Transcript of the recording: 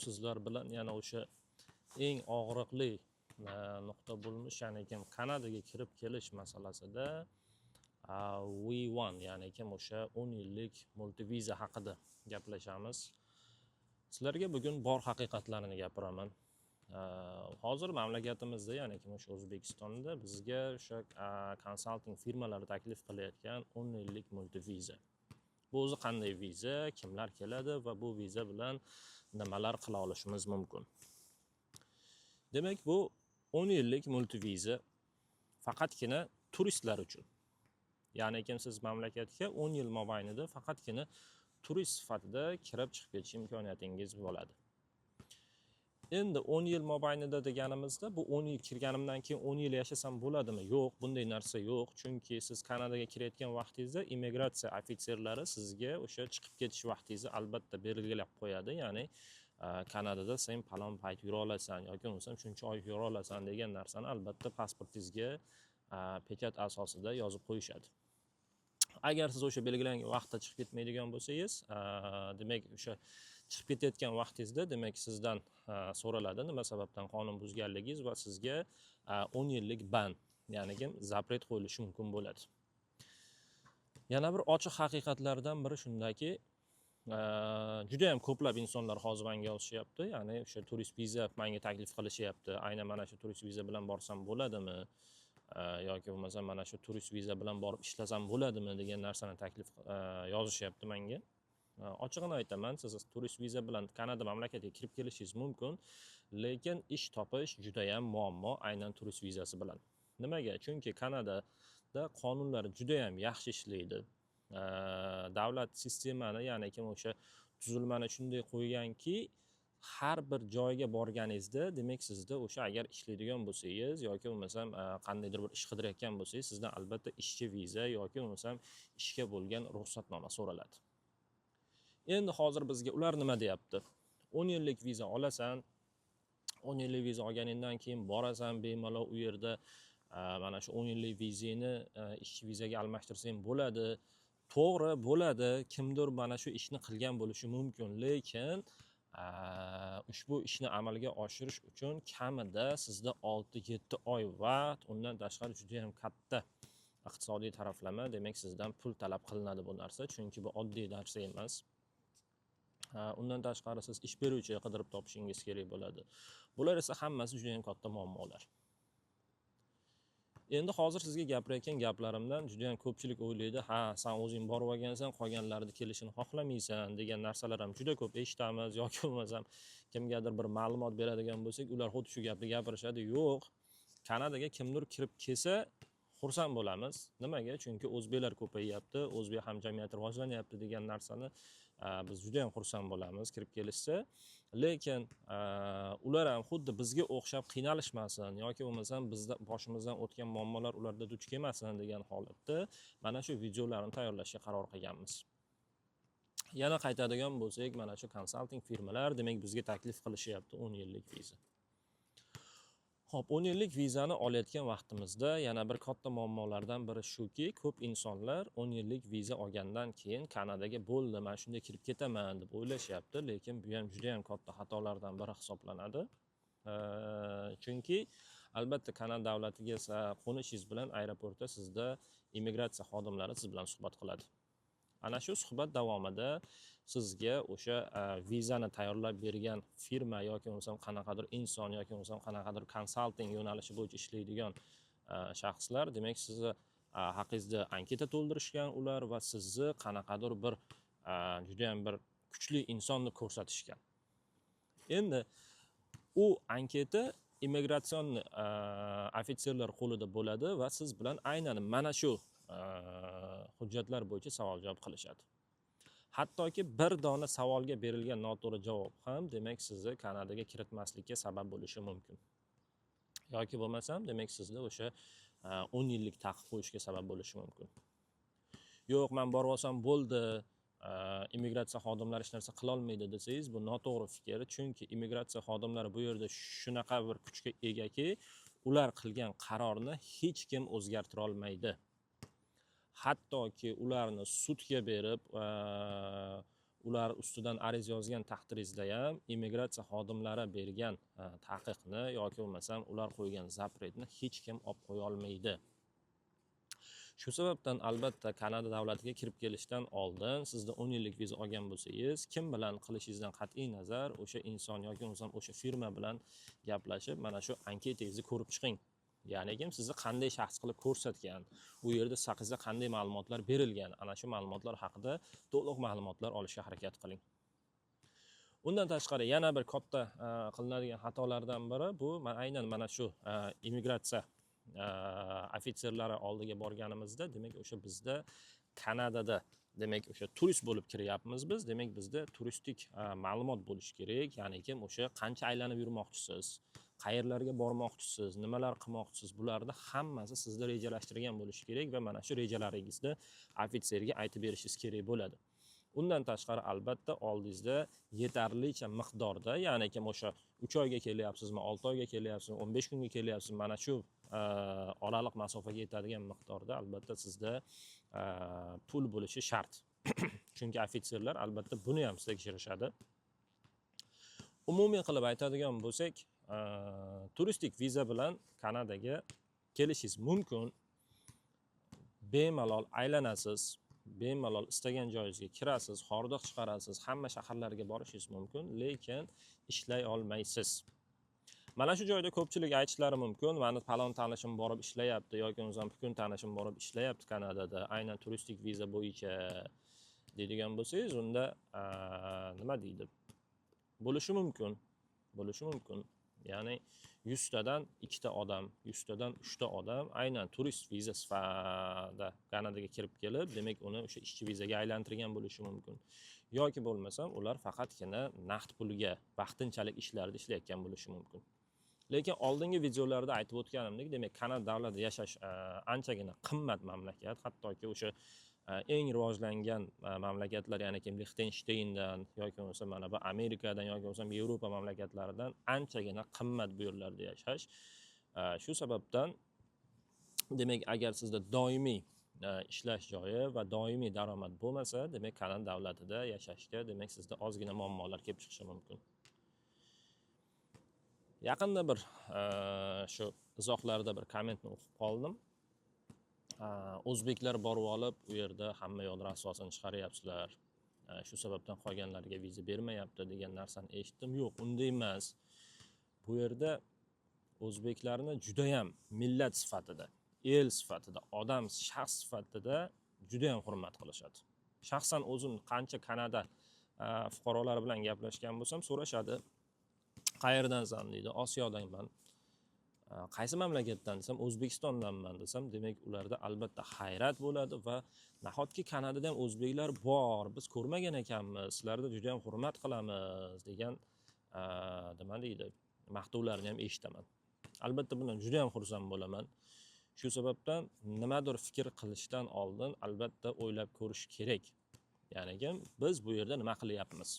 sizlar bilan yana o'sha eng og'riqli nuqta bo'lmish, ya'ni kim Kanadaga kirib kelish masalasida V1, ya'ni kim o'sha 10 yillik multiviza haqida gaplashamiz. Sizlarga bugun bor haqiqatlarni gapiraman. Hozir mamlakatimizda, ya'ni kim o'sha O'zbekistonda bizga o'sha konsalting firmalari taklif qilayotgan 10 yillik multiviza. Bu o'zi qanday viza, kimlar keladi va bu viza bilan nimalar qila olishimiz mumkin? Demak, bu 10 yillik multiviza faqatgina turistlar uchun. Ya'ni kim siz mamlakatga 10 yil mobaynida faqatgina turist sifatida kirib chiqib ketish imkoniyatingiz bo'ladi. Endi 10 yil mobaynida deganimizda, bu 10 yil kirganimdan keyin 10 yil yashasam bo'ladimi? Yo'q, bunday narsa yo'q. Chunki siz Kanadaga kirayotgan vaqtingizda immigratsiya ofitserlari sizga o'sha chiqib ketish vaqtingizni albatta belgilab qo'yadi. Ya'ni Kanadada sen falon payt yura olasan yoki bo'lmasam shuncha oy yura olasan degan narsani albatta pasportingizga pechat asosida yozib qo'yishadi. Agar siz o'sha belgilangan vaqtda chiqib ketmaydigan bo'lsangiz, demak, o'sha chiqib ketayotgan vaqtingizda, demak, sizdan so'raladi nima sababdan qonun buzganligingiz va sizga 10 yillik ban, ya'ni kim запрет qo'yilishi mumkin bo'ladi. Yana bir ochiq haqiqatlardan biri shundaki, juda ham ko'plab insonlar hozir menga yozishyapti, ya'ni o'sha turist viza menga taklif qilishyapti. Aynan mana shu turist viza bilan borsam bo'ladimi yoki bo'lmasam mana shu turist viza bilan borib ishlasam bo'ladimi degan narsani taklif yozishyapti menga. Ochig'ini aytaman, siz turist viza bilan Kanada mamlakatiga kirib kelishingiz mumkin, lekin ish topish judayam muammo aynan turist vizasi bilan. Nimaga? Chunki Kanadada qonunlar judayam yaxshi ishlaydi. Davlat sistemani, ya'ni kim o'sha tuzilmani shunday qo'yganki, har bir joyga borganingizda, demak, sizda o'sha agar ishlaydigan bo'lsangiz yoki bo'lmasam qandaydir bir ish qidirayotgan bo'lsangiz, sizdan albatta ishchi viza yoki bo'lmasam ishga bo'lgan ruxsatnoma so'raladi. Endi hozir bizga ular nima deyapti? 10 yillik viza olasan, 10 yillik viza olganingdan keyin borasan bemalol u yerda mana shu 10 yillik vizangni ishchi vizaga almashtirsang bo'ladi. To'g'ri, bo'ladi. Kimdir mana shu ishni qilgan bo'lishi mumkin, lekin ushbu ishni amalga oshirish uchun kamida sizda 6-7 oy vaqt, undan tashqari juda ham katta iqtisodiy taraflama, demak, sizdan pul talab qilinadi bu narsa, chunki bu oddiy narsa emas. Undan tashqari siz ish beruvchi qidirib topishingiz kerak bo'ladi. Bular esa hammasi juda ham katta muammolar. Endi hozir sizga gapirayotgan gaplarimdan juda ham ko'pchilik o'ylaydi, ha, san o'zing borib olgansan, qolganlarni kelishini xohlamaysan degan narsalar ham juda ko'p eshitamiz yoki bo'lmasam kimgadir bir ma'lumot beradigan bo'lsak, ular xuddi shu gapni gapirishadi. Yo'q, Kanadaga kimdir kirib kelsa xursand bo'lamiz. Nimaga? Chunki o'zbeklar ko'payyapti, o'zbek hamjamiyati rivojlanyapti degan narsani biz juda ham xursand bo'lamiz kirib kelishsa. Lekin ular ham xuddi bizga o'xshab qiynalishmasin yoki bo'lmasam bizda boshimizdan o'tgan muammolar ularda duch kelmasin degan holatda mana shu videolarni tayyorlashga qaror qilganmiz. Yana qaytadigan bo'lsak, mana shu konsalting firmalar, demak, bizga taklif qilishyapti 10 yillik viza. Xo'p, 10 yillik vizani olayotgan vaqtimizda yana bir katta muammolardan biri shuki, ko'p insonlar 10 yillik viza olgandan keyin Kanadaga bo'ldi, mana shunday kirib ketaman deb o'ylashyapti, lekin bu ham juda ham katta xatolardan biri hisoblanadi. Chunki albatta Kanada davlatiga qo'nishingiz bilan aeroportda sizda immigratsiya xodimlari siz bilan suhbat qiladi. Ana shu suhbat davomida sizga o'sha vizani tayyorlab bergan firma yoki bo'lmasam qanaqadir inson yoki bo'lmasam qanaqadir konsalting yo'nalishi bo'yicha ishlaydigan shaxslar, demak, sizni haqingizda anketa to'ldirishgan ular va sizni qanaqadir bir judayam bir kuchli inson deb ko'rsatishgan. Endi u anketa immigratsion ofitserlar qo'lida bo'ladi va siz bilan aynan mana shu hujjatlar bo'yicha savol-javob qilishadi. Hattoki bir dona savolga berilgan noto'g'ri javob ham, demak, sizni Kanadaga kiritmaslikka sabab bo'lishi mumkin. Yoki bo'lmasam, demak, sizda o'sha 10 yillik taqiq qo'yishga sabab bo'lishi mumkin. Yo'q, men borib olsam bo'ldi, immigratsiya xodimlari hech narsa qilolmaydi desangiz, bu noto'g'ri fikr. Chunki immigratsiya xodimlari bu yerda shunaqa bir kuchga egaki, ular qilgan qarorni hech kim o'zgartira olmaydi. Hattoki ularni sudga berib, Ular ustidan ariza yozgan taqdiringizda ham immigratsiya xodimlari bergan taqiqni yoki bo'lmasam ular qo'ygan запрет ni hech kim olib qo'ya olmaydi. Shu sababdan albatta Kanada davlatiga kirib kelishdan oldin sizda 10 yillik viza olgan bo'lsangiz, kim bilan qilishingizdan qat'iy nazar o'sha inson yoki bo'lmasam o'sha firma bilan gaplashib, mana shu anketangizni ko'rib chiqing. Ya'ni kim sizni qanday shaxs qilib ko'rsatgan, u yerda haqingizda qanday ma'lumotlar berilgan, ana shu ma'lumotlar haqida to'liq ma'lumotlar olishga harakat qiling. Undan tashqari yana bir katta qilinadigan xatolardan biri bu aynan mana shu immigratsiya ofitserlari oldiga borganimizda, demak o'sha bizda Kanadada, demak o'sha turist bo'lib kiryapmiz biz, demak bizda turistik ma'lumot bo'lishi kerak, ya'ni kim o'sha qancha aylanib yurmoqchisiz, qayerlarga bormoqchisiz, nimalar qilmoqchisiz, bularni hammasi sizda rejalashtirgan bo'lishi kerak va mana shu rejalaringizni ofitserga aytib berishingiz kerak bo'ladi. Undan tashqari albatta oldingizda yetarlicha miqdorda, ya'ni kim o'sha 3 oyga kelyapsizmi, 6 oyga kelyapsizmi, 15 kunga kelyapsizmi, mana shu oraliq masofaga yetadigan miqdorda albatta sizda pul bo'lishi shart. Chunki ofitserlar albatta buni ham tekshirishadi. Umumiy qilib aytadigan bo'lsak, turistik viza bilan Kanadaga kelishingiz mumkin. Bemalol aylanasiz, bemalol istagan joyingizga kirasiz, hordiq chiqarasiz, hamma shaharlarga borishingiz mumkin, lekin ishlay olmaysiz. Mana shu joyda ko'pchilik aytishlari mumkin, mani falon tanishim borib ishlayapti yoki bo'lmasam bukun tanishim borib ishlayapti Kanadada, aynan turistik viza bo'yicha deydigan bo'lsangiz, unda nima deydi? Bo'lishi mumkin, bo'lishi mumkin. Ya'ni 100 tadan 2 ta odam, 100 tadan 3 ta odam aynan turist viza sifatida Kanadaga kirib kelib, demak uni o'sha ishchi vizaga aylantirgan bo'lishi mumkin. Yoki bo'lmasam ular faqatgina naqd pulga vaqtinchalik ishlarda ishlayotgan bo'lishi mumkin. Lekin oldingi videolarda aytib o'tganimdek, demak Kanada davlatida yashash anchagina qimmat mamlakat, hattoki o'sha eng rivojlangan mamlakatlar, ya'ni kim Lixtenshteyndan yoki bo'lmasa mana bu Amerikadan yoki bo'lmasam Yevropa mamlakatlaridan anchagina qimmat bu yerlarda yashash. Shu sababdan demak agar sizda doimiy ishlash joyi va doimiy daromad bo'lmasa, demak Kanada davlatida yashashga demak sizda ozgina muammolar kelib chiqishi mumkin. Yaqinda bir shu izohlarda bir kommentni o'qib qoldim. O'zbeklar borib olib u yerda hamma yoqni rasvosini chiqaryapsizlar, shu sababdan qolganlarga viza bermayapti degan narsani eshitdim. Yo'q, unday emas. Bu yerda o'zbeklarni judayam millat sifatida, el sifatida, odam shaxs sifatida judayam hurmat qilishadi. Shaxsan o'zim qancha Kanada fuqarolari bilan gaplashgan bo'lsam, so'rashadi, qayerdansan deydi, Osiyodanman. Qaysi mamlakatdan desam, O'zbekistondanman desam, demak ularda albatta hayrat bo'ladi va nahotki Kanadada ham o'zbeklar bor, biz ko'rmagan ekanmiz, sizlarni juda ham hurmat qilamiz degan nima deydi, maqtovlarni ham eshitaman. Albatta bundan juda ham xursand bo'laman. Shu sababdan nimadir fikr qilishdan oldin albatta o'ylab ko'rish kerak. Ya'ni biz bu yerda nima qilyapmiz?